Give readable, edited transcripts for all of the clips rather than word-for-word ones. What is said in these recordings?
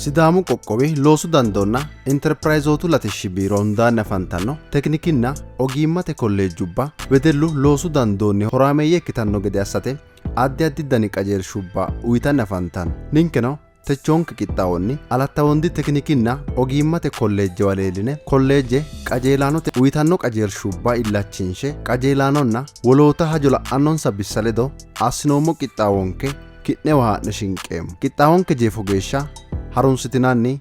Sidaamu qoqqowi loosu dandoonna interpirayizootu latishshi biiro hundaanni afantanno tekinikinna ogimmate kolleejjubba wedellu loosu dandoonni horaameeyye ikkitanno gede assate addi addi dani qajeelshubba uyitanni afantanno. Ninkeno techoonke qixxaawonni Alatta Wondi tekinikinna ogimmate kolleejjewa leelline kolleejje qajeelaanote uyitanno qajeelshubba illachinshe qajeelaanonna woloota hajo la'annonsa bissa ledo assinoommo qixxaawonke ki'newa haa'ne shinqeemmo. Qixxaawonke jeefo geeshsha harunsitinanni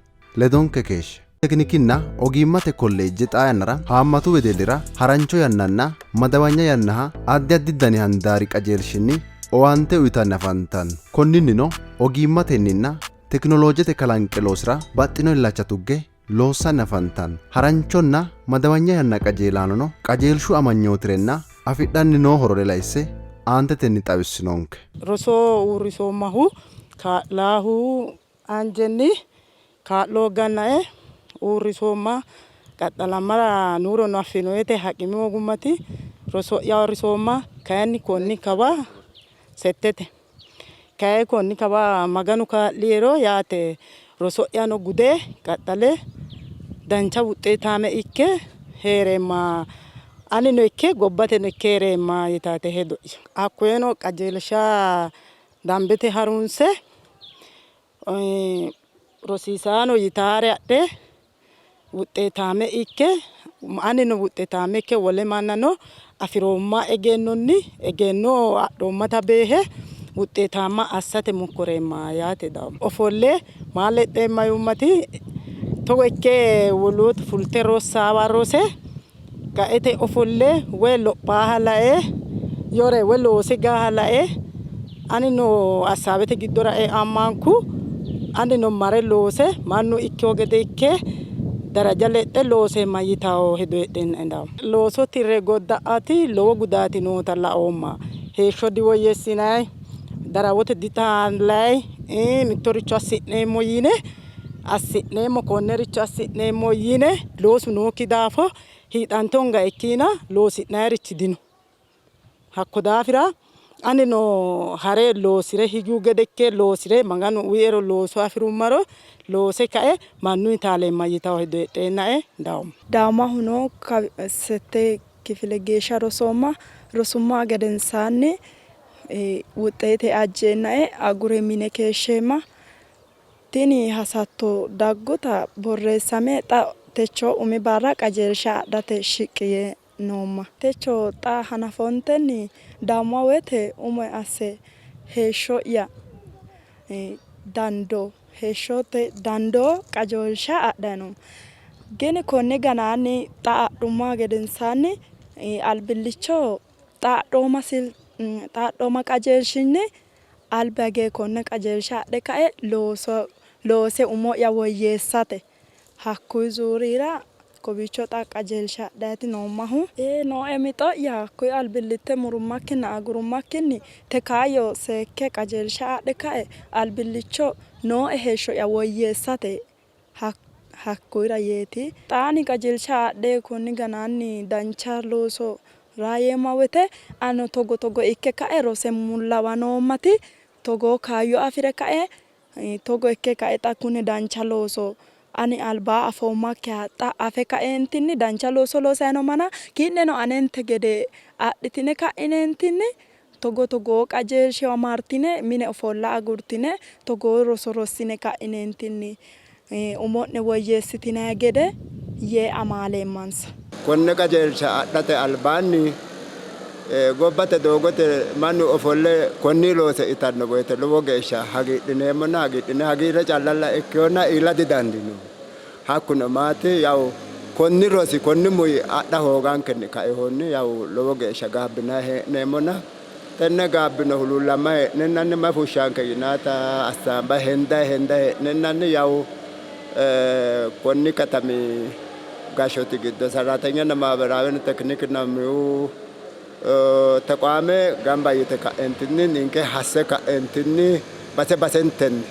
ledonke keeshshe. Tekinikinna ogimmate kolleejje xaa yannara haammatu wedellira harancho yannanna madawanya yannaha addi addi dani handaari qajeelshinni owaante uyitanni afantanno. Konninnino ogimmatenninna tekinoloojete kalanqe loosira baxxino illacha tugge loossanni afantanno. Haranchonna madawanya yanna qajeelaanono qajeelshu amanyootirenna afidhanni noo horore laisse aantetenni xawissinonke. Roso uurrisoommahu kaa'laahu anjenni kaa'lo hooggannae uurrisoomma qaxxalammara nuurono affinoete haqimi ogummati roso'ya uurrisoomma kayinni konni kawa settete kayi konni kawa Maganu kaa'liero yaate roso'yano gude qaxxale dancha wuxxeetaame ikke hee'reemma anino ikke gobbateno ikke hee'reemma yitaate hedo'ya. Hakkoyeno qajeelsha dambete harunse rosiisaano yitaare adhe wuxxeetaame ikke anino wuxxeetaame ikke wole mannano afi'roomma egennonni egenno adhoommata beehe wuxxeetaamma assate mokkoreemma yaate dawoomma. Ofolle maa lexxeemma yuummati togo ikke wolootu fulte rossaawa rose qaete ofolle woy lophaaha lae yore woy loose gaaha lae anino assaawete giddora eammanku anino mare loose mannu ikkewo gede ikke daraja lexxe looseemma yitawo hedo heedheennae dawoomma. Looso tirre godda'ati lowo gudaati noota laoomma. Heeshsho diwoyyeessinanni, darawote ditaallanni, mittoricho assi'neemmo yine assi'neemmo konnericho assi'neemmo yine loosu nookki daafo hiixante honga ikkiina loosi'nayirichi dino. Hakko daafira anino hare loosire higihu gede ikke loosire Maganu uyiero looso afirummaro loose kae mannunni taaleemma yitawo hedo heedheennae dawomma. Daamahuno sette kifile geeshsha rosoomma. Rosumma gedensaanni wuxeete ajjeennae agure mine keeshsheemma. Tini hasatto dagguta borreessame xa techo umi barra qajeelsha adhate shiqqi yee noomma. Techo xa hanafontenni daamma woyte umo asse heeshsho'ya dandoo heeshshote dandoo qajeelsha adhanni noomma. Gini konni ganaanni xa adhumma gedensaanni albillicho xa adhoomma qajeelshinni Alba hige konne qajeelsha adhe kae looso loose umo'ya woyyeessate hakkuyi zuurira kowiicho xa qajeelsha adhayti noommahu. Ee, nooe mixo'ya hakkuyi albillitte murummakkinna agurummakkinni te kaayyo seekke qajeelsha adhe kae albillicho nooe heeshsho'ya woyyeessate hakkuyira yeeti. Xaani qajeelsha adhe konni ganaanni dancha looso raayeemma woyte anino togo togo ikke kae rose mullawa noommati togoo kaayyo afi're kae togo ikke kae xa kune dancha looso ani albaa afoommakkiha xa afe kaeentinni dancha looso loosayi noommana ki'neno anente gede adhitine ka'ineentinni Togo togoo qajeelshiwa martine mine ofolla agurtine togoo roso rossine ka'ineentinni umo'ne woyyeessitinanni gede yee amaaleemmansa. Konne qajeelsha adhate albaanni gobbate doogote mannu ofolle konni loose itanno woyte lowo geeshsha hagiidhineemmonna hagiidhine hagiirre callalla ikkinonna iilla didandiinoommo. Hakkuno maati yawu konni rosi konni muyi adha hoogankenni kainohunni yawu lowo geeshsha gaabbinanni hee'neemmona tenne gaabbino huluullammanni hee'nennanni mayi fushshanke yinannita assaambanni hendanni hendanni hee'nennanni yawu konni katami gashshooti giddo sarratenyanna maaberaaweno tekinikinna muyu tequwaame gamba yite ka'entinni ninke hasse ka'entinni base basentenni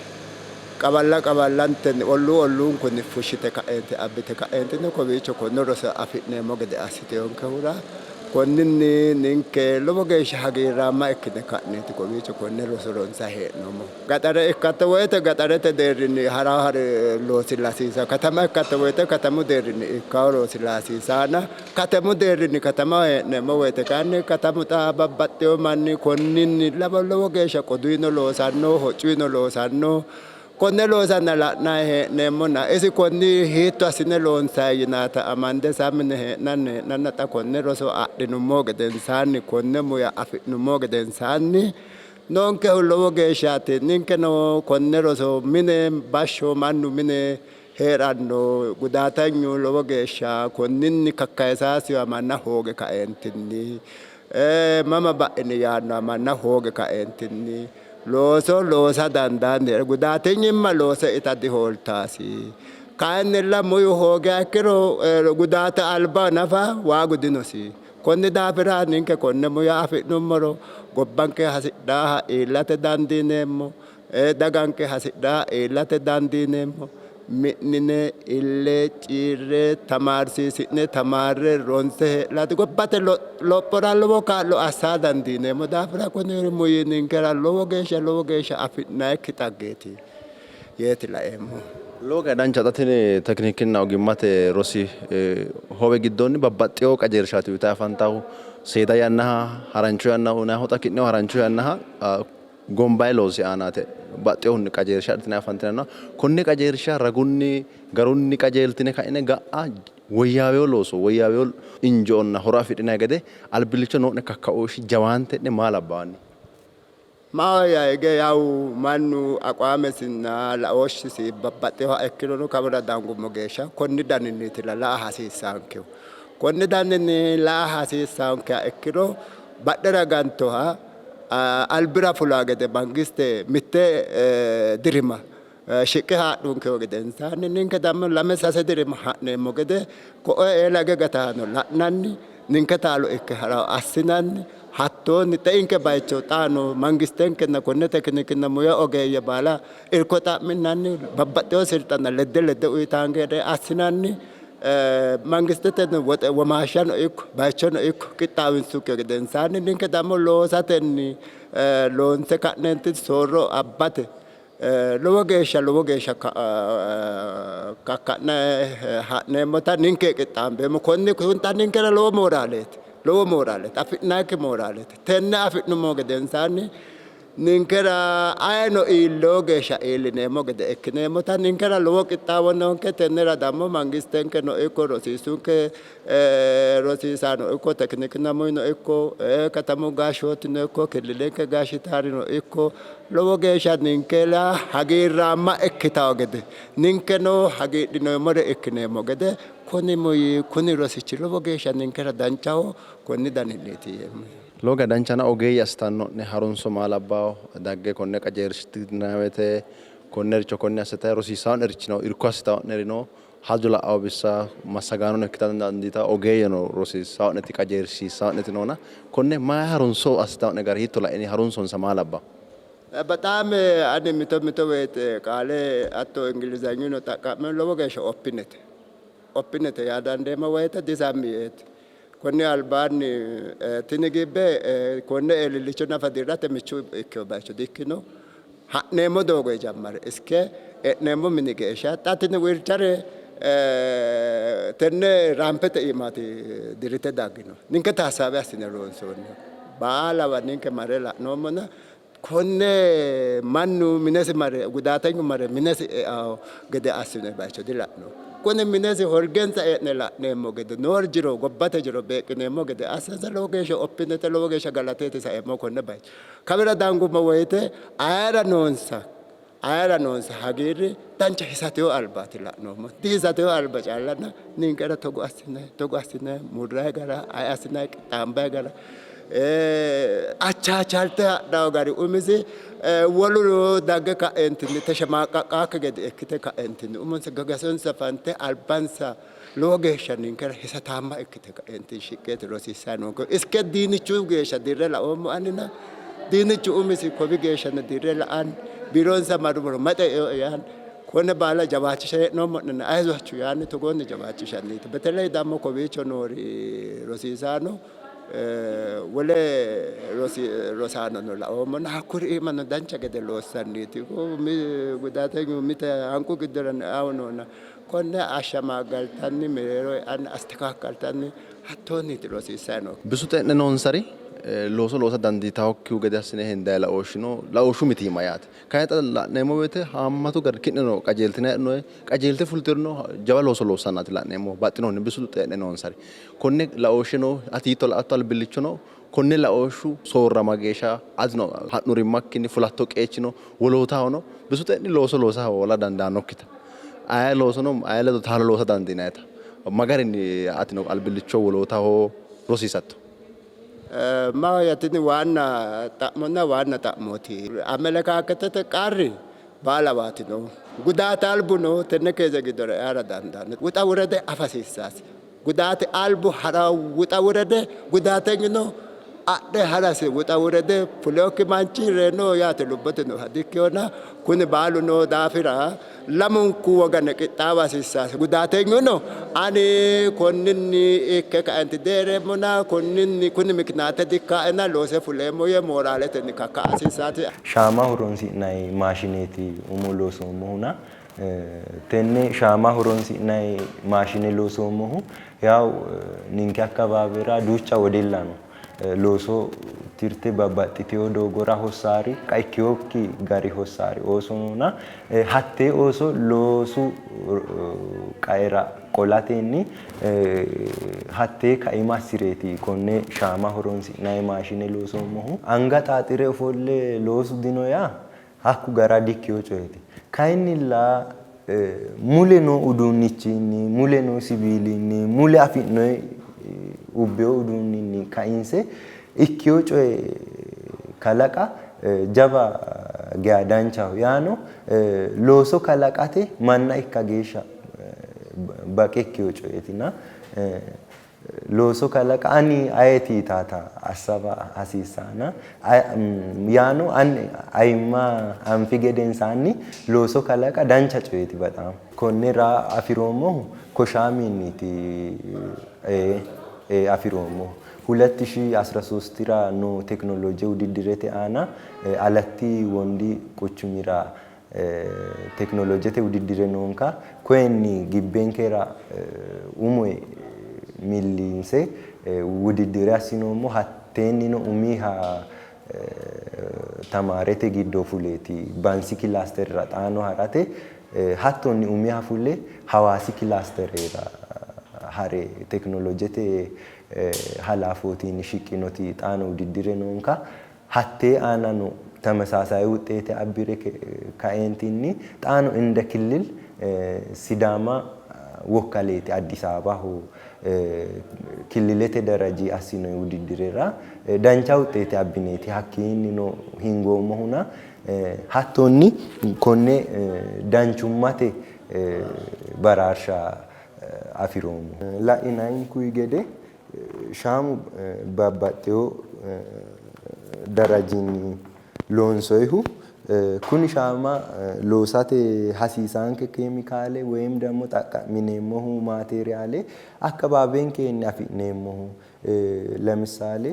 Qawalla qawallantenni, olluu olluunkunni fushshite ka'eenti abbite ka'eentinni kowiicho konne roso afi'neemmo gede assitinonkehura Konninni ninke lowo geeshsha hagiirraamma ikkine ka'neeti kowiicho konne roso ronsanni hee'noommohu. Gaxare ikkatto woyte gaxarete deerrinni harawo loosilla hasiisanno. Katama ikkatto woyte katamu deerrinni ikkawo loosilla hasiisanno. Katamu deerrinni katamaho hee'neemmo woyte kayinni katamu xa babbaxxewo manni konninni lowo geeshsha qoduyino loosanno, hoccuyino loosanno. Konne loosanna la'nanni hee'neemmona isi konni hiitto assine loonsanni yinannita amande sammi yine hee'nanni hee'nanna xa konne roso adhinummo gedensaanni konne muya afi'nummo gedensaanni noonkehu lowo geeshshaati. Ninkeno konne roso mine bashsho mannu mine hee'ranno gudaatanyu lowo geeshsha konninni kakkayisaasiha manna hooge kaeentinni mama ba'ini yaannoha manna hooge kaeentinni looso loosa dandaanni hee're gudaatenyimma loose ita dihooltaasi. Kayinnilla muyu hoogiha ikkiro gudaate alba nafa waagu dinosi. Konni daafira ninke konne muya afi'nummoro gobbanke hasidhaaha iillate dandiineemmo, daganke hasidhaaha iillate dandiineemmo. Mi'nine, ille, ciirre, tamaarsiisi'ne, tamaarre, ronse hee'rate gobbate lophora lowo kaa'lo assa dandiineemmo daafira kuni muyi ninkera lowo geeshsha lowo geeshsha afi'nannikki xaggeeti yeeti laeemmohu. Lowo geya dancha xa tini tekinikinna ogimmate rosi hoowe giddoonni babbaxxewo qajeelshaati uyitayi afantahu seeda yannaha harancho yannaha uyinayiho xa ki'neno harancho yannaha gombayi loosi aanaati baxxewohunni qajeelsha adhitinayi afantinanna konne qajeelsha ragunni garunni qajeeltine ka'ine ga'a woyyaawewo looso woyyaawewo injoonna horo afidhinayi gede albillicho noo'ne kakkaooshshi jawaante'ne maa labbaanni? Maahoyya hige yawu mannu aqwaamesinna laooshshisi babbaxxinoha ikkirono kawira dangummo geeshsha konni daninniitilla la''a hasiissaankehu. Konni daninni la''a hasiissaankeha ikkiro badhera gantoha albira fulaa gede mangiste mitte dirima shiqqe haadhunkehu gedensaanni ninke dammo lame sase dirima ha'neemmo gede ko'e eela hige gataano la'nanni ninke taalo ikke ha'rawo assinanni hattoonni xeinke bayicho xaano mangistenkenna konne tekinikinna muya ogeeyye baala irko xa'minanni babbaxxewo silxanna ledde ledde uyitaanke gede assinanni mangistetenni woxe womaashshano ikko bayichono ikko qixxaawinsukki gedensaanni ninke dammo loosatenni loonse ka'neenti soorro abbate lowo geeshsha lowo geeshsha kakka'ne ha'neemmota ninke qixxaambeemmo. Konni kunta ninkera lowo mooraaleeti, lowo mooraaleeti, afi'nannikki mooraaleeti. Tenne afi'nummo gedensaanni ninkera ayeno iilloo geeshsha iillineemmo gede ikkineemmota ninkera lowo qixxaawo noonke. Tennera dammo mangistenkeno ikko rosiisunke rosiisaano ikko tekinikinamuno ikko katamu gashshootino ikko killilenke gashshitaarino ikko lowo geeshsha ninkera hagiirraamma ikkitawo gede ninkeno hagiidhineemmore ikkineemmo gede kuni muyi kuni rosichi lowo geeshsha ninkera danchaho konni daninniiti yeemmo. Lowo geya danchana ogeeyye assitanno'ne harunso maa labbawo dagge konne qajeelshitinanni woyte konnericho konne assitayi rosiisaano'nerichi no irko assitawo'neri no hajo la'awo bissa massagaanono ikkita dandiitawo ogeeyyeno rosiissawo'neti qajeelsiissawo'neti noona konne mayi harunso assitawo'ne gara hiitto la'ini harunsonsa maa labbawo? Bexaam ani mito mito woyte qaale hatto ingilizanyuno xaqqa'me lowo geeshsha oppinete oppinete yaa dandeemmo woyte disammi yeeti. Konni albaanni tini gibbe konne eelillicho nafa dirrate michu ikkino bayicho dikkino. Ha'neemmo doogo jammare iske e'neemmo mini geeshsha xa tini wilchare tenne raampete iimaati dirrite daggino. Ninke taassaawe assine loonsoonniho. Baalawa ninke marre la'noommona Konne mannu minesi mare, gudaatenyu mare minesi eanno gede assino bayicho dila'noommo. Kuni minesi holgensa e'ne la'neemmo gede, noo jiro, gobbate jiro beeqqineemmo gede assansa lowo geeshsha oppinete, lowo geeshsha galateeti saeemmo konne bayicho. Kawira dangummo woyite ayera noonsa, ayera noonsa hagiirri dancha hisatewo albaati la'noommo. Dihisatewo alba callana ninkera togo assinayi, togo assinayi, murrayi gara, ayi assinayi, qixxaambayi gara, achaachalte hadhawo gari umisi wolu dagge ka'entinni teshemaaqqaqqaakki gede ikkite ka'entinni umonsa gagasonsa fante albansa lowo geeshsha ninkera hisataamma ikkite ka'entinni shiqqeeti rosiissanni noonke. Iske diinichu geeshsha dirre laoommo anina diinichu umisi kowi geeshshano dirre la''anni biironsa marrummoro maxe eo yaanni konne baala jawaachisha hee'noommo'nena ayizwachu yaanni togoonni jawaachishanniiti. Beteley dammo kowiicho noori rosiisaano Wole rosaanono laoommona hakkuri iimano dancha gede loossanniiti. Gudaatenyu mite hanqu giddora e'aahu noona konne ashshamaaggaltanni mereero e'anni astekaakkaltanni hattoonniiti rosiissanni noohu. Bisu xe'ne noonsari looso loosa dandiitannokkihu gede assine hendanni laooshshi no, laooshshu mitiimma yaate. Kayi xa la'neemmo woyte haammatu gari ki'neno qajeeltinanni hee'noonni, qajeelte fultinorino jawa looso loossannaati la'neemmohu baxxinohunni bisu xe'ne noonsari. Konne laooshsheno ati hiitto la''atto albillichono konne laooshshu soorrama geeshsha atino ha'nurimmakkinni fulatto qeechi no, wolootahono bisu xe'ne looso loosa hoola dandaannokkita aye loosono aye ledo taalo loosa dandiinannita ma garinni atino albillicho wolootaho rosiisatto? Maahoyya tini waanna xa'monna waanna xa'mooti. Amelekaaketete qarri baalawaati noohu. Gudaate albu no tenne keeze giddora eara dandaanno. Wuxa wurede afa hasiissaasi. Gudaate albu hara wuxa wurede gudaatenyino adhe harasi wuxa wurede fulewokki manchi reyino yaate lubbote nooha dikkinona kuni baalu noo daafira lamunku wogane qixxaawa hasiissaasi. Gudaatenyuno ani konninni ikke kaenti deereemmona konninni kuni mikinaate dikkaena loose fuleemmo yee mooraaletenni kakka'a hasiissaasi. Shaama horonsi'nanni maashineeti umo loosoommohuna tenne shaama horonsi'nanni maashine loosoommohu yawu ninke akkawaawera duucha wedella no. Looso tirte babbaxxitewo doogora hossaari ikkinokki gari hossaari ooso noona hattee ooso loosu qaera qolatenni hattee kaima assireeti konne shaama horonsi'nanni maashine loosoommohu. Anga xaaxire ofolle loosu dino yaa hakku gara dikkino coyeeti. Kayinnilla mule noo uduunnichinni, mule noo siwiilinni, mule afi'noyi ubbewo uduunninni kainse ikkiwo coye kalaqa jawa geya danchaho. Yaano looso kalaqate manna ikka geeshsha baqe ikkiwo coyeetina looso kalaqa ani ayeti yitaata assaba hasiissaana yaano ani ayimma anfi gedensaanni looso kalaqa dancha coyeeti baxaam. Konnira afi'roommohu Koshaaminniiti afi'roommohu. Huletti shii asira soostira noo tekinolooje wudiddirete aana Alatti Wondi quchumira tekinolojete wudiddire noonka. Koyenni gibbenkera umo millinse wudiddire assinoommo. Hatteennino umiha tamaarete giddo fuleeti Bansi kilaasterera xaano ha'rate hattonni umiha fule Hawaasi kilaasterera ha're tekinolojete halaafootinni shiqqinoti xaano wudiddire noonka. Hattee aanano tamasaasaye wuxxeete abbire kaeentinni xaano inda killil Sidaama wokkaleeti Addis Ababaho killilete daraji assinoyi wudiddirera dancha wuxxeete abbineeti hakkiinnino hingoommohuna hattonni konne danchummate baraarsha afi'roommo. La'inayinkuyi gede Shaamu babbaxxewo darajinni loonsoyihu kuni shaama loosate hasiisaanke kemikaale woyim ደግሞ xaqqa'mineemmohu maateeriyaale akkabaabenkenni afi'neemmohu ለምሳሌ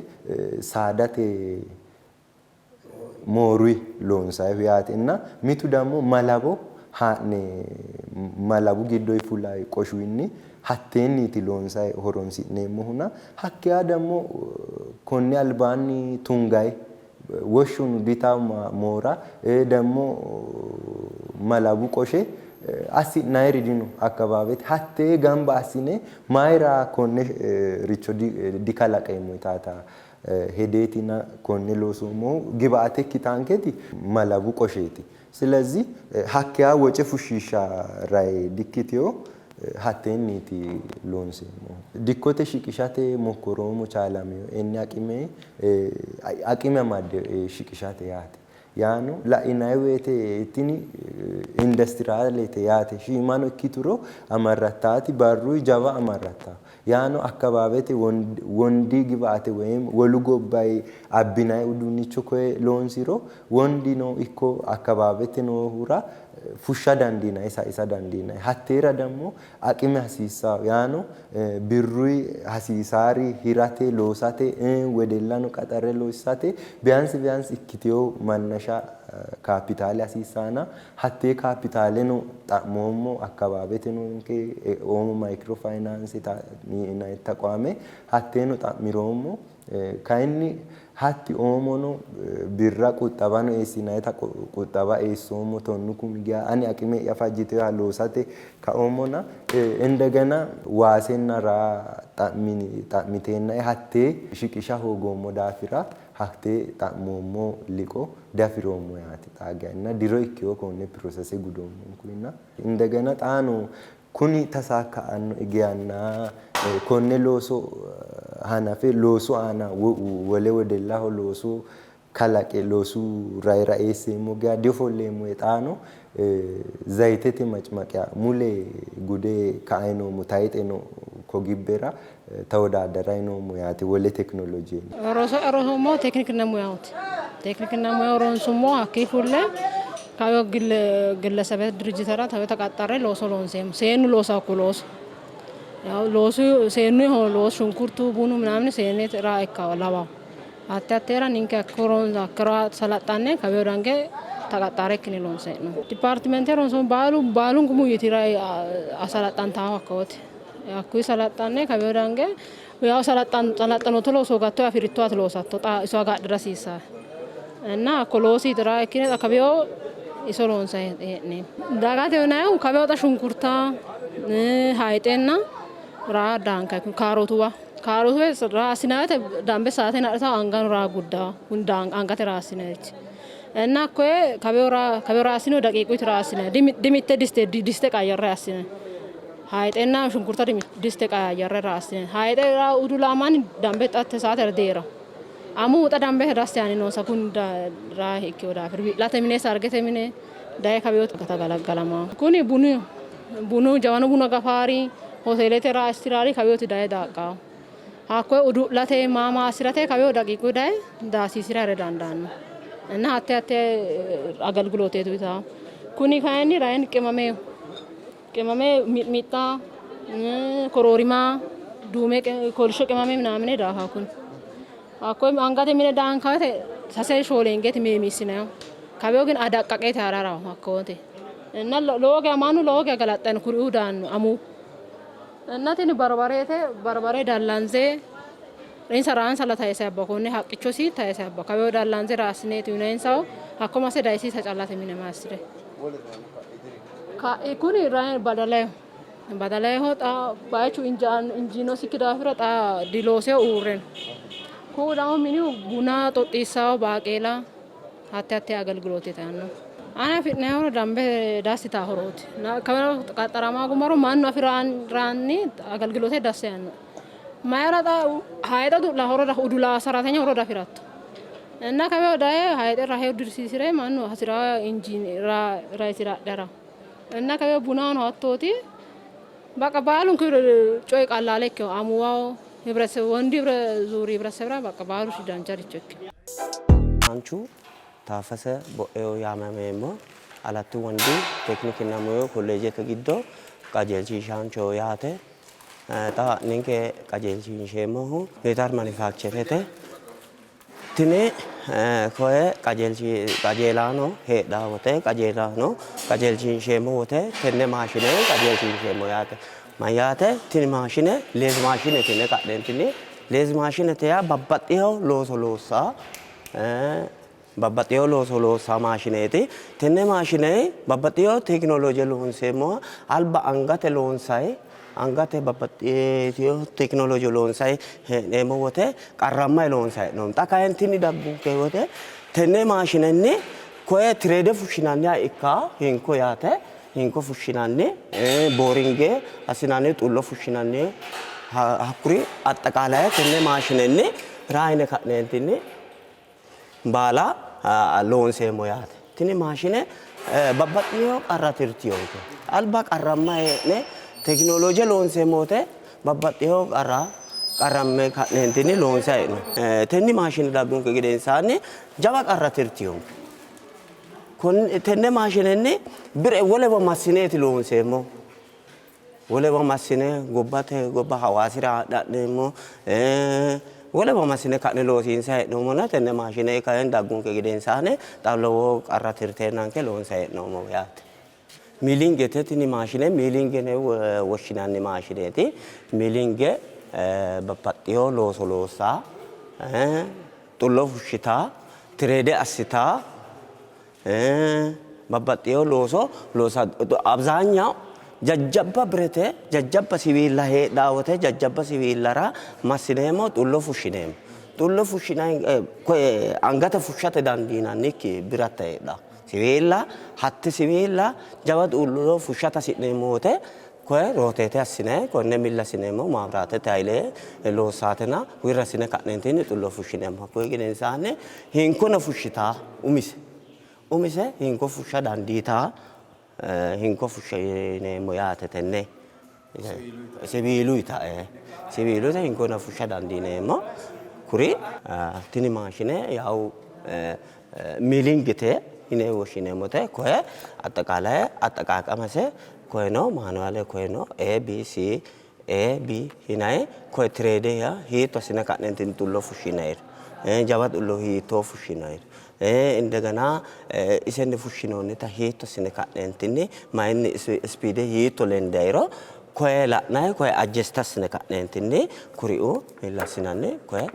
saadate mooruyi loonsayihu yaate እና mitu ደግሞ malabo haa'ne malabu giddoyi fulayi qoshuwinni hatteenniiti loonsayi horonsi'neemmohuna hakkiya ደግሞ konni albaanni tungayi woshshuno ditawo moora ደግሞ malabu qoshe assi'nayiri dino akkawaawete hattee gamba assine mayira konne richo dikalaqeemmo yitaata hedeetina konne loosoommohu gibaate ikkitaanketi malabu qosheeti. ስለዚህ hakkiya woce fushshiishsha rayi dikkitewo hatteenniiti loonseemmohu. Dikkote shiqishate mokkoroommo chaalamiyo inni aqime aqime amadde shiqishate yaate. Yaano la'inanni woyte tini indastiraalete yaate shiimano ikkituro amarrattaati barruyi jawa amarratta. Yaano akkawaawete wondi gibaate woyim wolu gobbayi abbinayi uduunnicho koye loonsiro wondino ikko akkawaawete noohura Fushsha dandiinanni sayisa dandiinanni. Hatteera dammo aqime hasiissanno yaano birruyi hasiisaari hirate loosate wedellano qaxarre loosisate biyaansi biyaansi ikkitewo mannasha kaapitaale hasiissanna hattee kaapitaaleno xa'moommo akkawaawete noonke Oomo mayikiro fayinaanse yinanni taqwaame hatteeno xa'miroommo. Kayinni hatti oomono birra quxxabano eessinannita quxxaba eessoommo tonnu kumi geya ani aqime'ya fajjiteyoha loosate kaoommona indegena waasenna raa xa'miteennae hattee shiqisha hoogoommo daafira hattee xa'moommo liqo diafi'roommo yaate xaa geya inna diro ikkeyo konne pirosese gudoommonkunna indegena xaano Kuni tasaakka'annoe geyanna konne looso hanafe loosu aana wole wedellaho looso kalaqe loosu raira eesseemmo geya diofolleemmo yee xaano zayitete macimaqiya mule gude kae noommo tayixeno ko gibbera tewodaaddarayi noommo yaate wole tekinolojenni. Roso rosoommohu tekinikinna muyahooti. Tekinikinna muyaho ronsummo hakkii fulle kayo gillesebete dirijjitera tawe taqaxxarre looso loonseemmo. Seennu loosa hakku looso. Loosu seennuyiho loosu shunkurtu bunu minamini seennete raa ikka lawawo. Hatte hatteera ninke hakko hakkira salaxxanne kawiyo dange taqaxxare ikkine loonseemmo. Dipaartimente ronsoommo baalu baalunku muyyitira asalaxxantaho hakkawote. Hakkuyi salaxxanne kawiyo dange yaw salaxxanoto looso gatto afi'ritto ati loosatto xa iso agadhira hasiissahe እና hakko loosi ra ikkine xa kawiyo iso loonsayi hee'neemmo. Dagate yinannihu kawiyo xa shunkurta hayixenna raa daankayi kaarotuwa kaarotuwa raa assinanni woyte dambe saate adhitawo angano raa guddawo angate raa assinannirichi እና hakkoye kawiyo raa assinihu daqiiquyti raa assinanni dimitte diste diste qayyarre assinanni. Hayixenna shunkurta diste qayayyarre raasine hayixe udulamanni dambe xatte saatera deera amuwu xa dambe raste yaanni noonsa kun raa ikkino daafira wi'late mine sargete mine daye kawiyo galaggalamawo kuni bunu bunu jawanu buna gafaari hoteelete raa assiraari kawiyooti daye daaqqawo hakkoye udu'late maa maa assirate kawiyo daqiiqu daye daasiisira dandaanno እና hatte hatte agalgilooteetu uyitawo kuni kayinni rayin qimameho qimame mixmixa koroorima duume kolishsho qimame ምናምን daafa kuni hakkoye angate mine daanka woyte sase shoole hingeeti meemiissinayihu kawiyo ግን adaqqaqeeti hararawo hakkawote እና lowo geya mannu lowo geya galaxxanno kuriuu daanno amuwu እና tini barbarete barbare dallanze insa raansalla tayise abba konne haqqichosi tayise abba kawiyo dallanze raasineeti yinayinsahu hakko mase dayisiisa callate mine maassire Kuni badalaho badalaho xa bayichu injiinosikki daafira xa diloose uurre no. Ku'u ደግሞ minihu buna xoxxiissawo baaqeela hatte hatte agelgiloote aanno. Ane afi'nayihoro dambe dassita horooti. Kawira qaxxarama hoogumoro mannu afiranni agelgiloote dasse yaannoe. Mayira xa hayixe udu'la horo udula saratenya horo diafiratto. እና kawiyo daye hayixe rahe udirsiisire mannu hasira injiini raisira adhara. እና kawiyo bunahono hattooti. Baqa baalunku coyi qallaale ikkewo amuwaho ህብረተሰብ ወንድ ዙሪ ህብረተሰብራ በቃ baalu dancharicho ikkino. Manchu Taaffese Bo'eo yaamameemmo Alatti Wondi Tekinikinna Muyu Kolleejete giddo qajeelshiishaanchoho yaate. Xa ninke qajeelshiinsheemmohu Peter Manufakcherete. Tini koye qajeelaano heedhanno wote qajeelaano qajeelshiinsheemmo wote tenne maashine qajeelshiinsheemmo yaate. Mayyaate tini maashine leez maashinete yine ka'neentinni leez maashinete yaa babbaxxeyo looso loossaa babbaxxeyo looso loossaa maashineeti. Tenne maashine babbaxxeyo tekinolooje loonseemmoha alba angate loonsayi angate babbaxxiteyo tekinolooje loonsayi hee'neemmo wote qarrammayi loonsayi hee'noommo. Xa kayinni tini daggunke wote tenne maashinenni koye tireede fushshinanniha ikka hinko yaate. Hinko fushshinanni, booringe assinanni, xullo fushshinanni hakkuri axxaqaalaye tenne maashinenni raayine ka'neentinni baala loonseemmo yaate. Tini maashine babbaxxino qarra tirtinonke. Alba qarramma hee'ne tekinolooje loonseemmo wote babbaxxino qarra qarramme ka'neentinni loonsayi hee'noommo. Tenne maashine daggunke gedensaanni jawa qarra tirtinonke. Tenne maashinenni bire wolewa massineeti loonseemmo. Wolewa massine gobbate gobba Hawaasira ha'neemmo. Wolewa massine ka'ne loosiinsayi hee'noommona tenne maashine kayinni daggunke gedensaanni xa lowo qarra tirteennanke loonsayi hee'noommo yaate. Miilingete tini maashine miilinge yine woshshinanni maashineeti. Miilinge babbaxxewo looso loossaa, xullo fushshitaa, tireede assitaa, babbaxxewo looso loosa abzaanyaw jajjabba birete jajjabba siwiilla heedhaa wote jajjabba siwiillara massineemmo xullo fushshineemmo. Xullo fushshinanni koye angate fushshate dandiinannikki biratta heedhaa. Siwiilla hatte siwiilla jawa xullo fushshate hasi'neemmo wote koye rooteete assine konne milli assineemmo maabiraatete hayile loossaatena wirri assine ka'neentinni xullo fushshineemmo. Hakkuyi gedensaanni hinkono fushshitaa umise umise hinko fushsha dandiitaa hinko fushshineemmo yaate tenne siwiiluyita siwiiluyita hinkono fushsha dandiineemmo. Kuri tini maashine yawu miilingete yine woshshineemmote koye axaqaalaye axaqaaqamase koyeno maanuwaale koyeno A B C A B yinayi koye tireede yaa hiitto assine ka'neentinni xullo fushshinayiro jawa xullo hiittoo fushshinayiro indegena isenni fushshinoonnita hiitto assine ka'neentinni mayinni ispiide hiitto lendayiro koye la'nayi koye ajjeste assine ka'neentinni kuriuu milli assinanni koye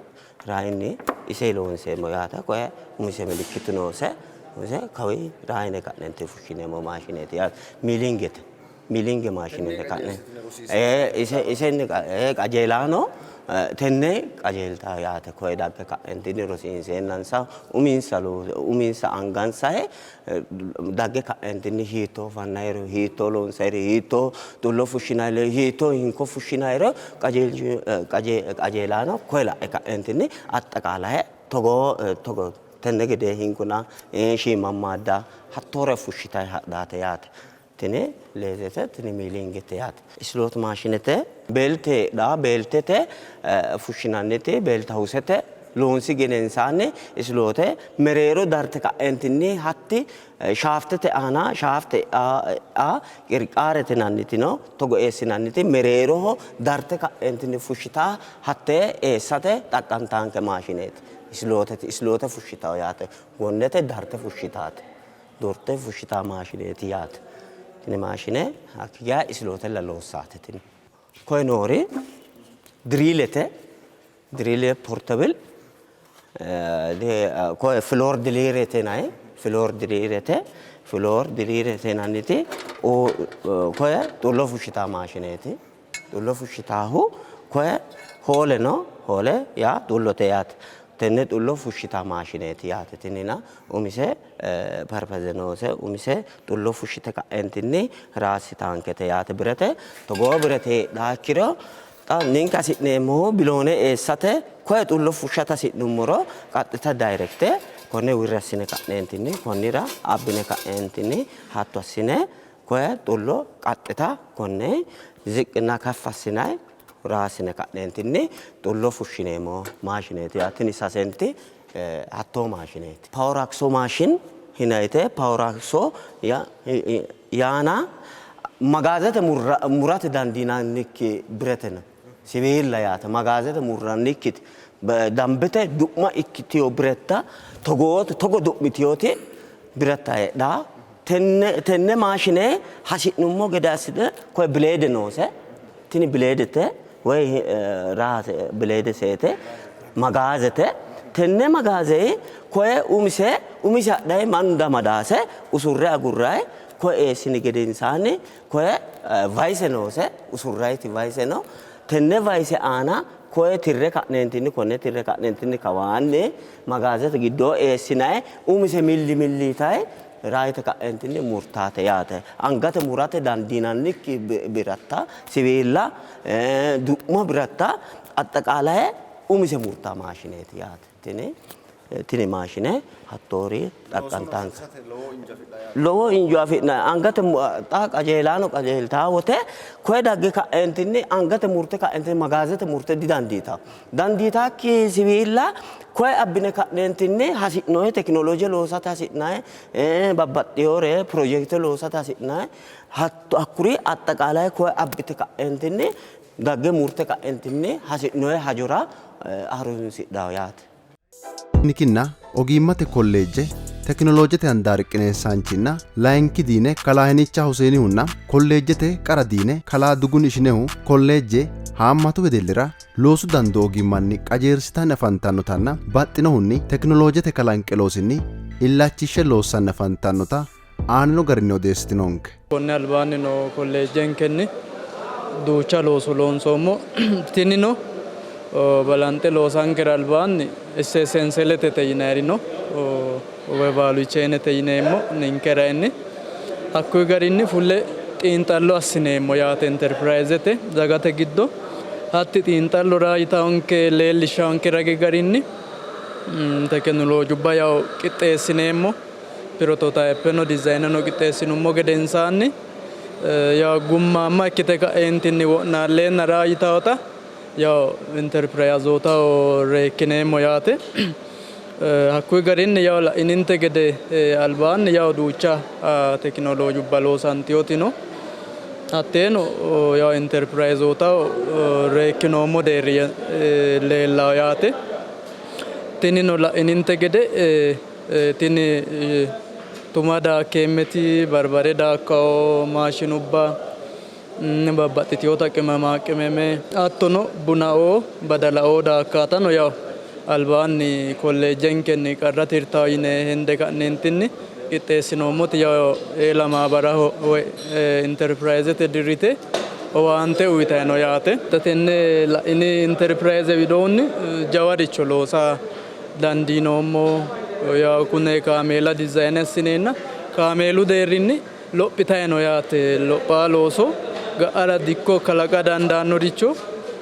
Raayinni ise loonseemmo yaate koye umise milikkitu noose umise kawi raayine ka'nente fushshineemmo maashineeti yaate miilingete miilinge maashinete ka'ne ise isenni qajeelaano tenne qajeelta yaate koye dagge ka'nentinni rosiinseennansa uminsa uminsa angansahe dagge ka'nentinni hiittoo fannayiro hiittoo loonsayiro hiittoo xullo fushshinayiro hiittoo hinko fushshinayiro qajeelaano koye la'e ka'nentinni axxaqaalaye togoo togo tenne gedee hinkuna shiimammaadda hattoore fushshitayi hadhaate yaate. Tini leezete tini miilingete yaate. Isloot maashinete beelte heedhaa beeltete fushshinanniti beeltahusete loonsi gedensaanni isloote mereero darte ka'entinni hatti shaaftete aana shaafte a qirqaarete yinanniti no togo eessinanniti mereeroho darte ka'entinni fushshitaa hattee eessate xaqqantaanke maashineeti. Islootete isloote fushshitawo yaate gonnete darte fushshitaate. Dorte fushshitaa maashineeti yaate. Tini maashine hakki geya islootella loossaate tini. Koye noori diriilete, diriile portable, koye filoor diliirete yinanni, filoor diliirete, filoor diliirete yinanniti koye xullo fushshitaa maashineeti. Xullo fushshitaahu koye hoole no, hoole yaa xullote yaate. Tenne xullo fushshitaa maashineeti yaate tinina umise parpaze noose, umise xullo fushshite ka'entinni raassitaankete yaate birete. Togoo birete heedhaha ikkiro xa ninke hasi'neemmohu biloone eessate koye xullo fushshate hasi'nummoro qaxxita dayirekte konne wirri assine ka'neentinni konnira abbine ka'neentinni hatto assine Koye xullo qaxxita konne ziqqinna kaffi assinayi raasine ka'neentinni xullo fushshineemmo maashineeti yaate. Tini sasenti hattoo maashineeti. Power hacksaw machine yinayite power hacksaw yaana magaazete murate dandiinannikki birete no. Siwiilla yaate magaazete murrannikkiti dambete du'ma ikkitiyo biretta togoote togo du'mitiyoti biretta heedhaa. Tenne tenne maashine hasi'nummo gede assine koye bileede noose. Tini bileedete woy raase bileede seete magaazete. Tenne magaaze koye umise umise hadhayi mannu damadaase usurre agurrayi koye eessini gedensaanni koye vayise noose usurrayiti vayise no. Tenne vayise aana koye tirre ka'neentinni konne tirre ka'neentinni kawaanni magaazete giddoo eessinayi umise milli milli yitayi raayite ka'eentinni murtaate yaate. Angate murate dandiinannikki biratta, siwiilla, du'ma biratta axxaqaalaye umise murtaa maashineeti yaate. Tini Tini maashine hattoori xaqqantaanke. Lowo injo afi'nanni angate xa qajeelaano qajeeltaa wote koye dagge ka'eentinni angate murte ka'eentinni magaazete murte didandiitanno. Dandiitaakki siwiilla koye abbine ka'neentinni hasi'noonni tekinolooje loosate hasi'nayi babbaxxinore pirojekite loosate hasi'nayi hakkuri axxaqaalaye koye abbite ka'eentinni dagge murte ka'eentinni hasi'noonni hajora harunsidhanno yaate. Tekinikinna ogimmate kolleejje tekinoloojete handaari qineessaanchinna layinki diine kalaa Hinicha Huseenihunna kolleejjete qara diine kalaa Dugun Ishinehu kolleejje haammatu wedellira loosu dandoo ogimmanni qajeelsitanni afantannotanna baxxinohunni tekinoloojete kalanqe loosinni illachishshe loossanni afantannota aanino garinni odeessitinonke. Konni albaanni noo kolleejjenkenni duucha looso loonsoommo. Tinino balanxe loosankera albaanni isse senseletete yinayiri no woy value chainete yineemmo ninkera inni hakkuyi garinni fulle xiinxallo assineemmo yaate interpirayizete dagate giddo hatti xiinxallo raayitaonke leellishshaanke ragi garinni tekinoloojubba yawo qixxeessineemmo. Pirototayipeno dizayineno qixxeessinummo gedensaanni yawo gummaamma ikkite ka'eentinni wo'naalleenna raayitaota yawo interpirayazootaho reekkineemmo yaate. Hakkuyi garinni yawo la'ininte gede albaanni yawo duucha tekinoloojubba loosantinoti no. Hatteeno yawo interpirayizootaho reekkinoommo deerri leellawo yaate. Tinino la'ininte gede tini tuma daakkeemmeti barbare daakkawo maashinubba babbaxxitinota qimama qimeme hattono bunaoo badalaoo daakkaatano yawo albaanni kolleejjenkenni qarra tirtawo yine hende ka'neentinni qixxeessinoommoti yawo eela maabaraho woy interpirayizete dirrite owaante uyitanni no yaate. Tenne la'ini interpirayize widoonni jawaricho loosa dandiinoommo. Yawo kune kaameela dizayine assineenna kaameelu deerrinni lophitanni no yaate. Lophaa looso ga'ara dikko kalaqa dandaannoricho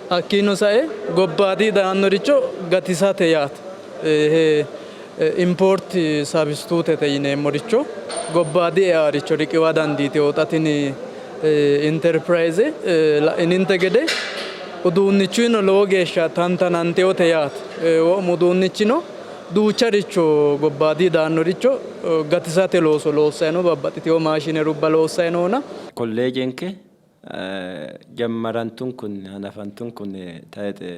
hakkiino sae gobbaadi daannoricho gatisate yaate. Import substitutete yineemmoricho gobbaadi eaaricho riqiwa dandiitinota tini interpirayize la'ininte gede uduunnichuno lowo geeshsha tantanantinote yaate. Wo'mu uduunnichino duucharicho gobbaadi daannoricho gatisate looso loossanni no, babbaxxitino maashinerubba loossanni noona. Kolleejenke jammarantunkunni hanafantunkunni tayixe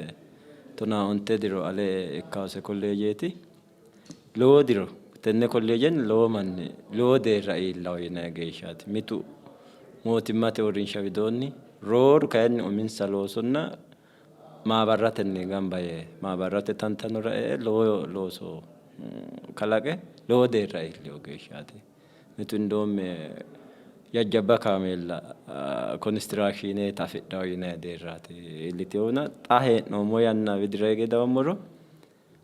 15 diro ale ikkawose kolleejeeti. Lowo diro tenne kolleejenni lowo manni lowo deerra iillawo yinanni geeshshaati. Mitu mootimmate uurrinsha widoonni rooru kayinni uminsa loosonna maabarratenni gamba yee maabarrate tantanora e''e lowo looso kalaqe lowo deerra iillewo geeshshaati. Mitu indoomme jajjabba kaameella konistiraakshiineeta afidhawo yinanni deerraati iillitewona xa hee'noommo yanna widira hige dawummoro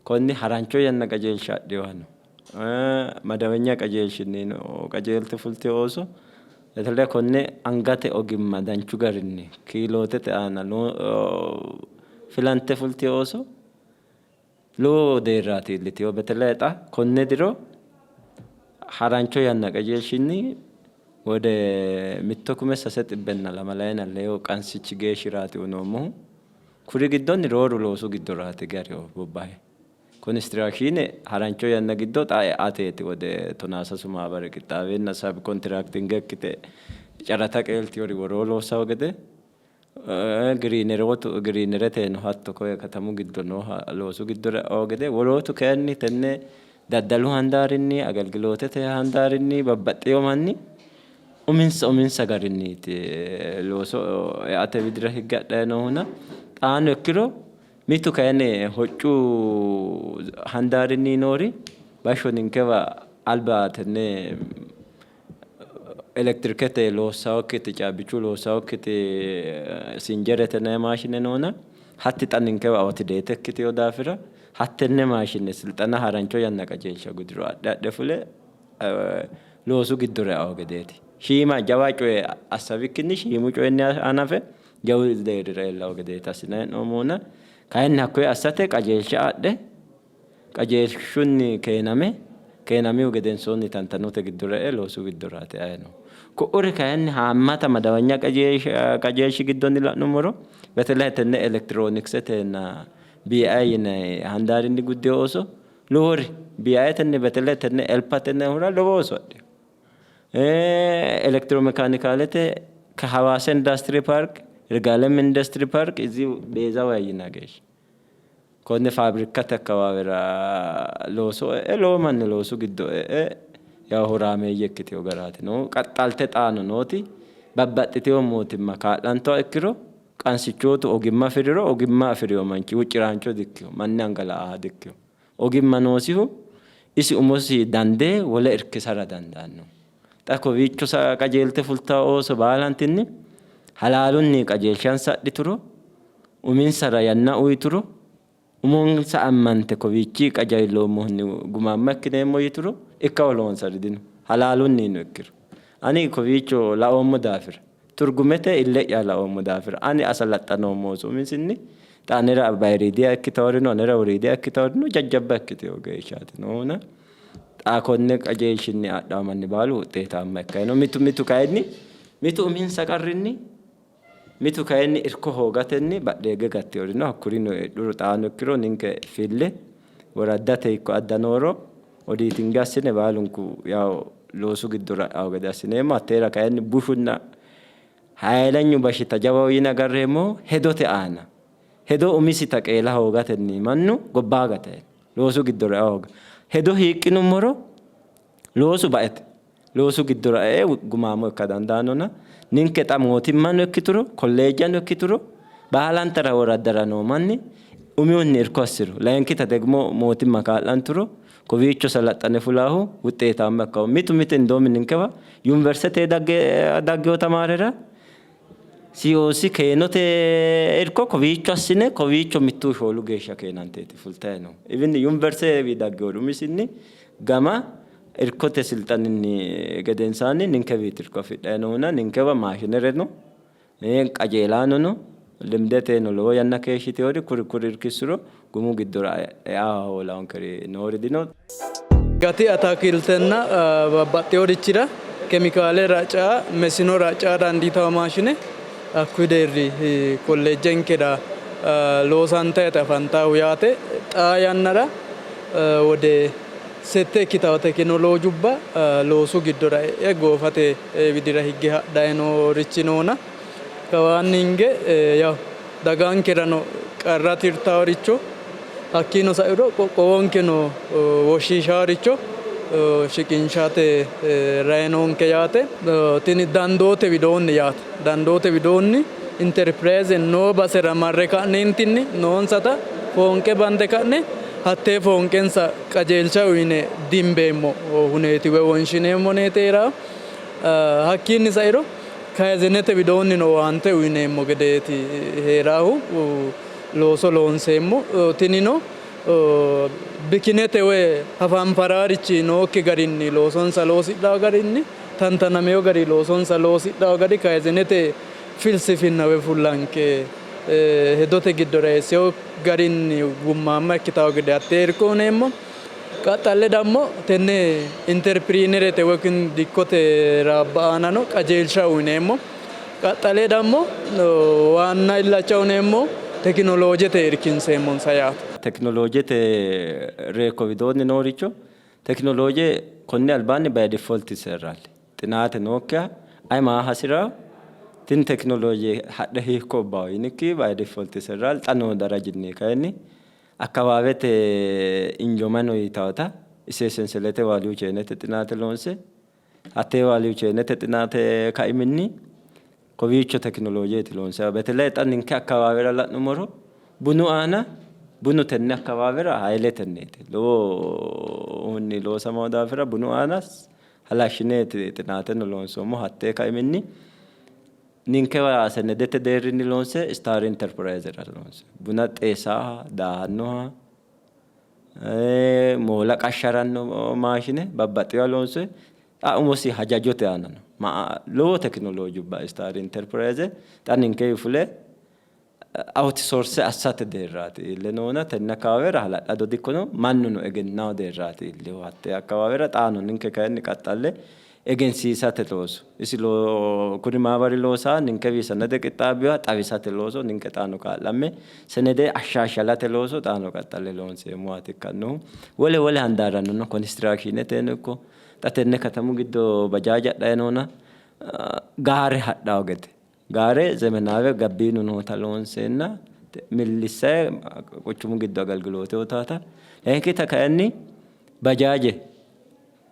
konni harancho yanna qajeelsha adhinoha no. Madawenya qajeelshinni qajeelte fultino ooso betele konne angate ogimma danchu garinni kiilootete aana filante fultino ooso lowo deerraati iillitino. Betele xa konne diro harancho yanna qajeelshinni wode 1,624 qansichi geeshshiraati uyinoommohu. Kuri giddonni rooru loosu giddoraati gariho bobbahe. Konistiraakshiine harancho yanna giddo xa eateeti wode 13 maabari qixxaaweenna sab kontiraaktinge ikkite carata qeeltiyori woroo loossawo gede giriinerootu giriinereteno hatto koye katamu giddo nooha loosu giddora e'awo gede wolootu kayinni tenne daddalu handaarinni agalgilootete handaarinni babbaxxiyo manni uminsa uminsa garinniiti looso eate widira higge hadhanni noohuna xaano ikkiro mitu kayinni hoccu handaarinni noori bashsho ninkewa alba tenne elektirikete loossawokkiti caabbichu loossawokkiti sinjerete yinanni maashine noona hatti xa ninkewa outdated ikkitino daafira hattenne maashine silxana harancho yanna qajeelsha gudiro adhe adhe fule loosu giddora eawo gedeeti. Shiima jawa coye assawikkinni shiimu coyinni hanafe jawu deerrira iillawo gedeeti assinanni hee'noommohuna kayinni hakkoye assate qajeelsha adhe Qajeelshunni keename keenamihu gedensoonni tantanote giddora e''e loosu giddoraati e'anni noohu. Ku'uri kayinni haammata madawanya qajeelshi giddonni la'nummoro betelay tenne elektiroonikisetenna BI yinanni handaarinni guddino ooso lowori BItenni betelay tenne elpatenni lowo ooso adhino. Elektiromekaanikaalete Hawaasa industry park, Yirgaalem industry park izihu Beezawa yina geeshsha. Konne faabirikkate akkawaawera looso e'e lowo manni loosu giddo e'e yawo horaameeyye ikkitino garaati noohu. Qaxxalte xaano nooti babbaxxitino mootimma kaa'lantuha ikkiro qansichootu ogimma afi'riro ogimma afi'rino manchi huucciraancho dikkino, manni anga la'aaha dikkino. Ogimma noosihu isi umosi dandee wole irkisara dandaanno. Xa kowiicho qajeelte fultanno ooso baalantinni halaalunni qajeelshansa adhituro, uminsara yanna uyituro, umonsa ammante kowiichi qajeelloommohunni gumaamma ikkineemmo yituro ikka holoonsari dino. Halaalunnino ikkiro. Ani kowiicho laoommo daafira, turgumete ille'ya laoommo daafira, ani asalaxxanoommo ooso umisinni xa anera bayiriidiha ikkitaworino anera woriidiha ikkitaworino jajjabba ikkitewo geeshshaati noohuna xa konne qajeelshinni adhawo manni baalu wuxxeetaamma ikkanni no. Mitu mitu kayinni mitu uminsa qarrinni mitu kayinni irko hoogatenni badheegge gattinori no. Hakkurino heedhuro xaano ikkiro ninke fille woraddate ikko adda nooro odiitinge assine baalunku yawo loosu giddora e'anno gede assineemmo. Hatteera kayinni bushunna hayilenyu bashita jawaho yine agarreemmohu hedote aana hedo umisita qeela hoogatenni mannu gobbaa gate loosu giddora ea hooga hedo hiiqqinummoro loosu baete loosu giddora e''e gumaamo ikka dandaannona ninke xa mootimmano ikkituro kolleejjano ikkituro baalantara woraddara noo manni umihunni irko assiro layinkita degmo mootimma kaa'lanturo kowiicho salaxxane fulaahu wuxxeetaamma ikkawo. Mitu mitu indoomi ninkewa yuniversite daggewo tamaarera COC keenote irko kowiicho assine kowiicho mittu shoolu geeshsha keenanteeti fultayi noohu. Even yuniversite daggewori umisinni gama irkote silxaninni gedensaanni ninkewiiti irko afidhayi noohuna ninkewa maashinere no, qajeelaano no, limdeteno lowo yanna keeshshitewori kuri kuri irkissuro gumu giddora ea hoolaankeri noori dino. Gati ataakiltenna babbaxxeworichira kemikaale raca, mesino raca dandiitanno maashine hakkuyi deerri kolleejjenkera loosantayiiti afantannohu yaate. Xaa yannara wode sette ikkitanno tekinoloojubba loosu giddora e'e goofate widira higge hadhanni noorichi noona kawaanni hinge yawu dagankerano qarra tirtaworicho hakkiino sairo qoqqowonkeno woshshiishaaricho shiqinshate rayi noonke yaate. Tini dandoote widoonni yaate. Dandoote widoonni interpirayze noo basera marre ka'neentinni noonsata foonqe bande ka'ne hattee foonqensa qajeelsha uyine dimbeemmo huneeti woy wonshineemmo huneeti hee'rawo. Hakkiinni sairo Kayzenete widoonnino owaante uyneemmo gedeeti hee'raahu looso loonseemmo. Tinino bikinete woy hafanfaraarichi nookki garinni loosonsa loosidhanno garinni tantanamino garinni loosonsa loosidhanno gari kayzenete filsifinna woy fullanke hedote giddora eessino garinni gummaamma ikkitanno gede hattee irko uyneemmo. Qaxxalle dammo tenne interpiriinerete woy dikkote raabba aanano qajeelsha uyneemmo. Qaxxale dammo waanna illacha uyneemmo tekinoloojete irkinseemmonsa yaate. Tekinoloojete reekko widoonni nooricho tekinolooje konni albaanni by default serralli xinaate nookkiha ayi maa hasi'rawo tini tekinolooje hadhe hiikko ubbawo yinikki by default serralli xa noo darajinni kayinni Akkawaawete injo mayi no yitawota ise senselete vaaliyu cheenete xinaate loonse hattee vaaliyu cheenete xinaate kaiminni kowiicho tekinoloojeeti loonsannihu. Beteleye xa ninke akkawaawera la'nummoro bunu aana bunu tenne akkawaawera hayiletenniiti lowohunni loosamanno daafira bunu aana halashshineeti xinaateno loonsoommohu hattee kaiminni Ninkewa senedete deerrinni loonse Istaar Interpirayzera loonse buna xeesaaha, daahannoha, moola qashsharanno maashine babbaxxewa loonse xa umosi hajajote aana no. Lowo tekinoloojubba Istaar Interpirayze xa ninkewi fule Outsource assate deerraati iille noona tenne akkawaawera hala'lado dikkono mannuno egennao deerraati iillehu hatte akkawaawera xaano ninke kayinni qaxxalle egensiisate looso isi kuri maabari loosaa ninkewi sanade qixxaabbinoha xawisate looso ninke xaano kaa'lamme senede ashshaashalate looso xaano qaxxalle loonseemmowaati ikkannohu. Wole wole handaarrannino konistiraakshiineteno ikko xa tenne katamu giddo bajaaje hadhayi noona gaare hadhawo gede gaare zemenaawe gabbiinu noota loonseenna millissayi quchumu giddo agalgiloote uytaata. Layinkita kayinni bajaaje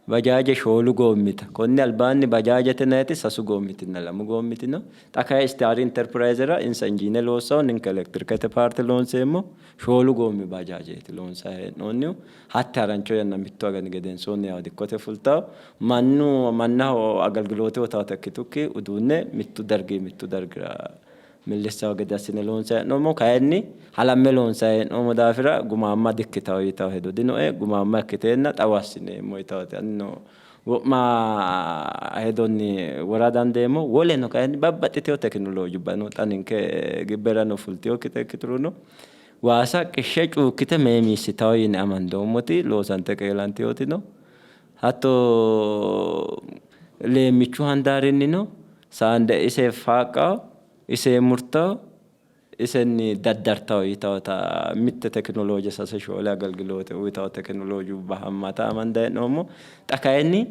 Bajaaje shoolu goommita. Konni albaanni bajaajete yinanniti sasu goommitinna lamu goommiti no. Xa kayi Istaari Interpirayizera insa injiine loossanno, ninke elektirikete paarte loonseemmo. Shoolu goommi bajaajeeti loonsanni hee'noonnihu. Hatte harancho yanna mittu agani gedensoonni yawo dikkote fultanno. Mannu mannaho agalgiloote uytannota ikkitukki uduunne mittu darginni mittu dargira millissanno gede assine loonsanni hee'noommo. Kayinni halamme loonsanni hee'noommo daafira gumaamma dikkitanno yitanno hedo dinoe. Gumaamma ikkiteenna xawo assineemmo yitannoti anino wo'ma hedonni wora dandeemmo. Woleno kayinni babbaxxitino tekinoloojubba no. Xa ninke gibberano fultinokkita ikkiturono waasa qishshe cuukkite meemiissitanno yine amandoommoti loosante qeelantinoti no. Hatto leemmichu handaarinnino saande ise faaqqawo, ise murtawo, isenni daddartawo yitawota mitte tekinolooje sase shoole agelgiloote uyitawo tekinoloojubba haammata amandayi hee'noommo. Xa kayinni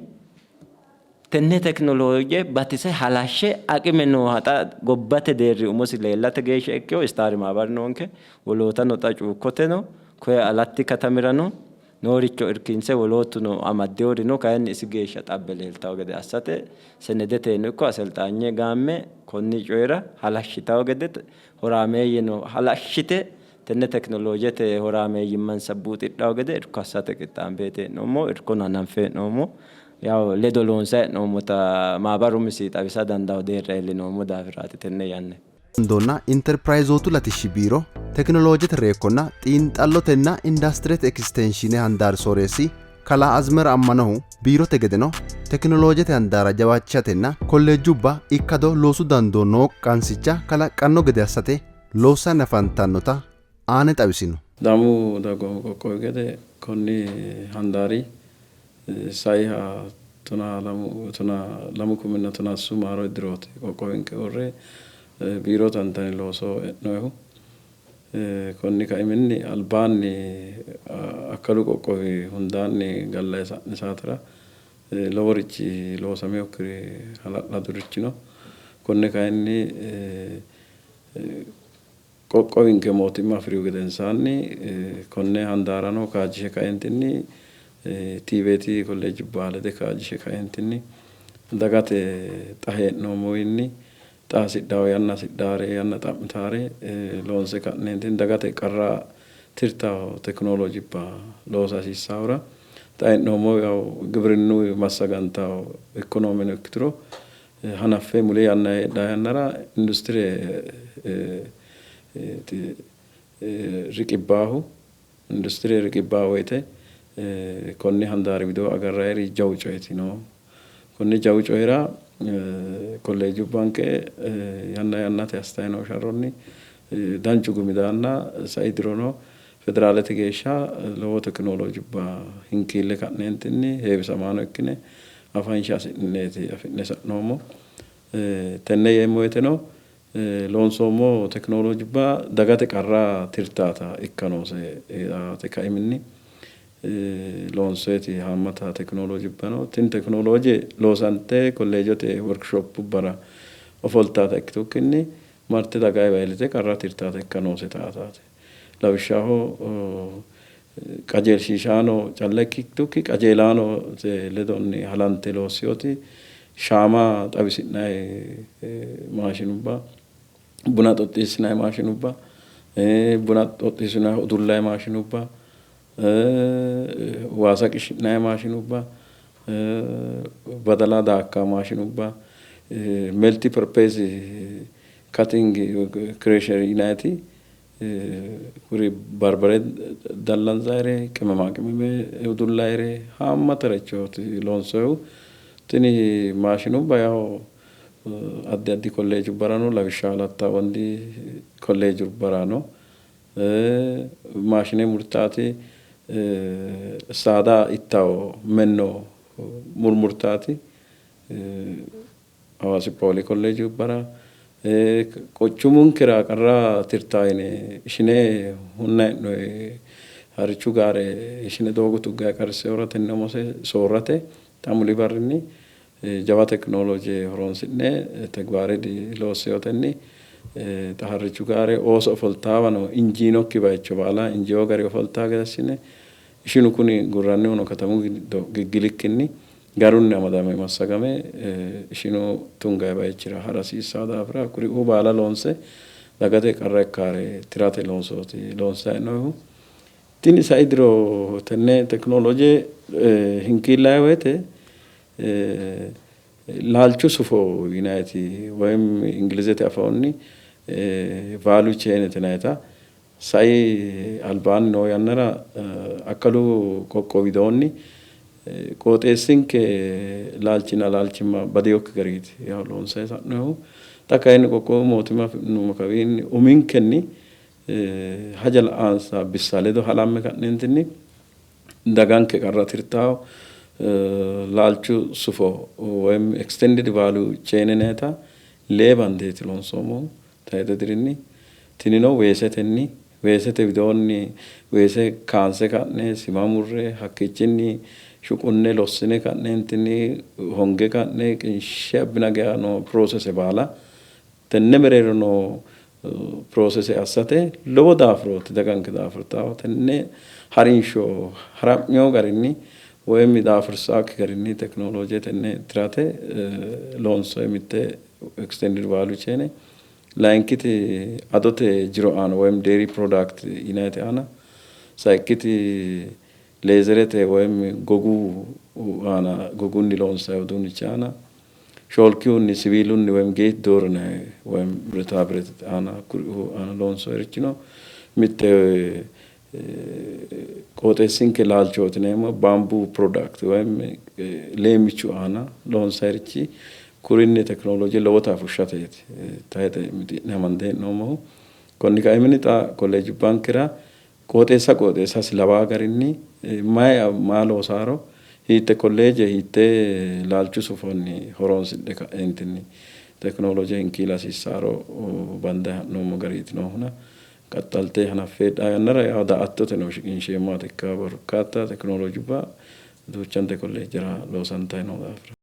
tenne tekinolooje batise halashshe aqime nooha xa gobbate deerri umosi leellate geeshsha ikkewo istaari maabari noonke. Wolootano xa cuukkoteno koye Alatti katamirano Nooricho irkinse woloottuno amaddinorino kayinni isi geeshsha xabbe leeltanno gede assate senedeteno ikko aselxaanye gaamme konni coyira halashshitanno gede horaameeyyeno halashshite tenne tekinoloojete horaameeyyimmansa buuxidhanno gede irko assate qixxaambeeti hee'noommohu. Irkono hananfe hee'noommo. Yawo ledo loonsanni hee'noommota maabaru umisi xawisa dandaanno deerra iillinoommo daafiraati tenne yanna. Dandoonna Interpirayizootu Latishshi Biiro Tekinoloojete Reekkonna Xiinxallotenna Industirete Ekistenshiine Handaari Sooreessi Kalaa Azimera Ammanohu biirote gedeno tekinoloojete handaara jawaachishatenna kolleejjubba ikkado loosu dandoo noo qansicha kalaqqanno gede assate loossanni afantannota aane xawisino. Sidaamu dagoomu qoqqowi gede konni handaari saiha tonaa lamu tonaa lamu kuminna tonaa sasu maaro dirooti qoqqowinke uurre biiro tantane looso e'noehu. Konni kaiminni albaanni akkalu qoqqowi hundaanni gallayi sa'ni saatera loworichi loosaminokkiri hala'ladurichi no. Konne kayinni Qoqqowinke mootimma afi'rihu gedensaanni konne handaarano kaajjishe kaeentinni TVET kolleejjubba lede kaajjishe kaeentinni dagate xa hee'noommowiinni xa hasidhanno yanna hasidhaare yanna xa'mitaare loonse ka'neentinni dagate qarra tirtanno tekinolojubba loosa hasiissannohura xa hee'noommohu yawu gibrinnu massagantanno ikkonoomeno ikkituro hanaffe muli yanna heedhanno yannara industire riqibbaahu industire riqibbaa woyte konni handaari widoo agarrayiri jawu coyiti no. Konni jawu coyira kolleejubbanke yanna yannate assitanni noo sharronni danchu gumi daanna sai dirono federaalete geeshsha lowo tekinolojubba hinkiille ka'neentinni heewisamaano ikkine afansha hasi'neeti afi'ne sa'noommo. Tenne yeemmo woyteno loonsoommo tekinolojubba dagate qarra tirtaata ikka noose yaate kaiminni loonsoyeti haammata tekinolojubba no. Tini tekinoloje loosante kolleejete workishoppubbara ofoltaata ikkitukkinni marte dagayiwa iillite qarra tirtaata ikka noose taataati. Lawishshaho qajeelshiishaano calla ikkitukki qajeelaanote ledonni halante loossinoti shaama xawisi'nanni maashinubba, buna xoxxiissinanni maashinubba, buna xoxxiissinanni udullanni maashinubba, waasa qishi'nanni maashinubba, badala daakkanno maashinubba, melti perpeezi cutting crusher yinanniti kuri barbare dallanzayire qimama qimame udullayire haammatarichooti loonsoyihu. Tini maashinubba yawo Addi addi kolleejubbarano lawishshaho Alatta Wondi kolleejubbarano maashine murtaati saada ittawo menno murmurtaati Hawaasi Pooli kolleejubbara quchumunkera qarra tirtaa yine ishine hunnayi hee'noyi harrichu gaare ishine doogo tuggayi qarrissehura tenne umose soorrate xa muli barrinni jawa tekinoloje horonsi'ne tegibaare loosseyotenni xa harrichu gaare ooso ofoltaawano injiinokki bayicho baala injiino gari ofoltaa gede assine ishinu kuni gurrannihuno katamu giddo giggilikkinni garunni amadame massagame ishinu tungayi bayichira hara hasiissawo daafira kuriuu baala loonse dagate qarra ikkaare tirate loonsooti loonsayi hee'noonnihu. Tini sai diro tenne tekinoloje hinkiillayi woyte laalchu sufo yinayiti woyim Ingilizete afoonni value chain yinayita sai albaanni noo yannara akkalu qoqqowi widoonni qooxeessinke laalchinna laalchimma badinokki gariiti yawo loonsayi sa'nohu. Xa kayinni qoqqowu mootimma afi'nummo kawiinni uminkenni haja la'ansa bissa ledo halamme ka'neentinni daganke qarra tirtawo laalchu sufo woyim extended value chain yinayita lee bandeeti loonsoommohu tayxe dirinni. Tinino weesetenni weesete widoonni weese kaanse ka'ne sima murre hakkiichinni shuqunne lossine ka'neentinni honge ka'ne qinshe abbina geya noo piroosese baala tenne mereero noo piroosese assate lowo daafurooti daganke daafurtawo. Tenne harinsho hara'mino garinni woyim daafursaakki garinni tekinolooje tenne tirate loonsoyi mitte extended value chain. Layinkiti adote jiro aana woyim dairy product yinayite aana, sayikkiti leezerete woyim gogu aana gogunni loonsayi uduunnichi aana, shoolkihunni siwiilunni woyim gate door yinayi woyim bireta biretete aana kuriuu aana loonsoyirichi no. Mitte qooxeessinke laalchooti yineemmo bamboo product woyim leemmichu aana loonsayirichi kurinni tekinolooje lowota fushshateeti tayxe mixi'ne amande hee'noommohu. Konni kaiminni xa kolleejubbankera qooxeessa qooxeessasi lawaa garinni mayi maa loosaaro hiitte kolleeje hiittee laalchu sufonni horoonsidhe ka'eentinni tekinolooje hinkiila hasiissaaro bandayi ha'noommo gariiti noohuna qaxxalte hanaffe heedhaa yannara yawo daa''attoteno shiqinsheemmoha ikka barkaatta tekinoloojubba duuchante kolleejjera loosantayi noo daafira.